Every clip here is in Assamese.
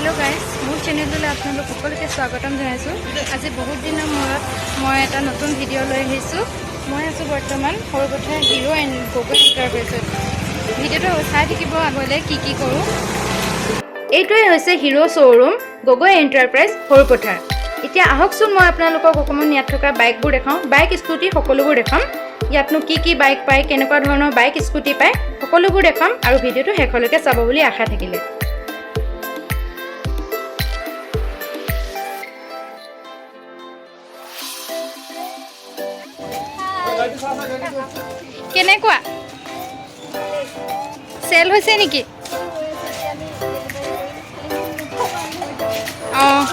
হেল্ল' গাইজ, মোৰ চেনেলটোলৈ আপোনালোক সকলোকে স্বাগতম জনাইছোঁ। আজি বহুত দিনৰ মূৰত মই এটা নতুন ভিডিঅ' লৈ আহিছোঁ। মই আছোঁ বৰ্তমান সৰুপথাৰ হিৰ' এণ্ড গগৈ এণ্টাৰপ্ৰাইজত। ভিডিঅ'টো চাই থাকিব, আগলৈ কি কি কৰোঁ। এইটোৱে হৈছে hero' showroom, Gogoi enterprise, Sarupathar. এতিয়া আহকচোন, মই আপোনালোকক অকণমান ইয়াত থকা বাইকবোৰ দেখাওঁ। বাইক, স্কুটি সকলোবোৰ দেখাম। ইয়াতনো কি কি বাইক পায়, কেনেকুৱা ধৰণৰ বাইক, স্কুটি পায়, সকলোবোৰ দেখাম আৰু ভিডিঅ'টো শেষলৈকে চাব বুলি আশা থাকিলে। কেনেকুৱা চেল হৈছে নেকি? অঁ।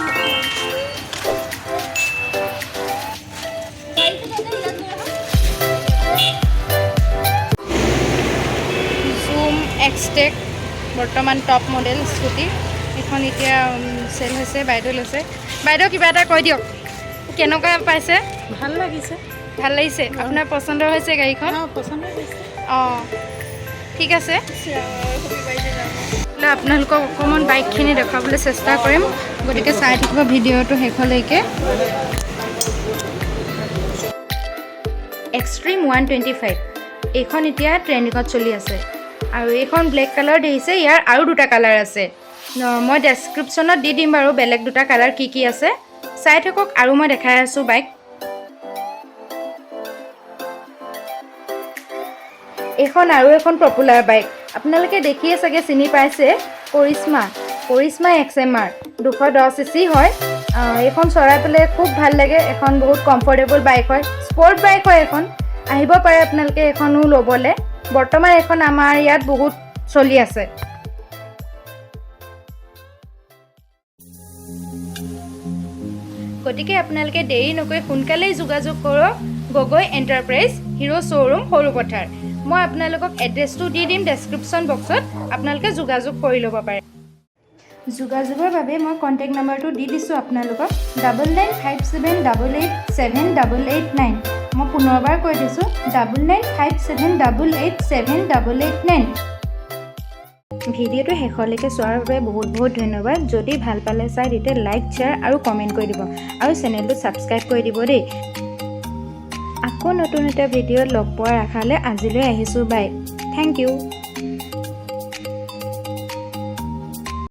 জুম এক্সটেক, বৰ্তমান টপ মডেল স্কুটি এইখন। এতিয়া চেল হৈছে, বাইদেউ লৈছে। বাইদেউ, কিবা এটা কৈ দিয়ক, কেনেকুৱা পাইছে? ভাল লাগিছে। ভাল লাগিছে? আপোনাৰ পচন্দৰ হৈছে গাড়ীখন? অঁ, পচন্দ হৈছে। অঁ, ঠিক আছে। আপোনালোকক অকণমান বাইকখিনি দেখুৱাবলৈ চেষ্টা কৰিম, গতিকে চাই থাকিব ভিডিঅ'টো শেষলৈকে। এক্সট্ৰিম 125, এইখন এতিয়া ট্ৰেণ্ডিঙত চলি আছে আৰু এইখন ব্লেক কালাৰ দেখিছে। ইয়াৰ আৰু দুটা কালাৰ আছে। মই ডেছক্ৰিপশ্যনত দি দিম বাৰু, বেলেগ দুটা কালাৰ কি কি আছে। চাই থাকক আৰু মই দেখাই আছোঁ বাইক। এইখন আৰু এখন পপুলাৰ বাইক, আপোনালোকে দেখিয়ে চাগে চিনি পাইছে, Karizma, Karizma X M R, 210 C C হয়। এইখন চলাই পেলাই খুব ভাল লাগে। এখন বহুত কমফৰ্টেবল বাইক হয়, স্পৰ্ট বাইক হয় এখন। আহিব পাৰে আপোনালোকে এইখনো ল'বলৈ। বৰ্তমান এইখন আমাৰ ইয়াত বহুত চলি আছে। গতিকে আপোনালোকে দেৰি নকৰি সোনকালেই যোগাযোগ কৰক Gogoi enterprise, hero' showroom, Sarupathar. মই আপোনালোকক এড্ৰেছটো দি দিম ডেছক্ৰিপশ্যন বক্সত, আপোনালোকে যোগাযোগ কৰি ল'ব পাৰে। যোগাযোগৰ বাবে মই কণ্টেক্ট নাম্বাৰটো দি দিছোঁ আপোনালোকক, 9957887889। মই পুনৰবাৰ কৈ দিছোঁ, 9957887889। ভিডিঅ'টো শেষলৈকে চোৱাৰ বাবে বহুত বহুত ধন্যবাদ। যদি ভাল পালে চাই, তেতিয়া লাইক, শ্বেয়াৰ আৰু কমেণ্ট কৰি দিব আৰু চেনেলটো ছাবস্ক্ৰাইব কৰি দিব দেই। আকৌ নতুন এটা ভিডিঅ'ত লগ পোৱাৰ আশালৈ আজিলৈ আহিছোঁ। Bye, thank you.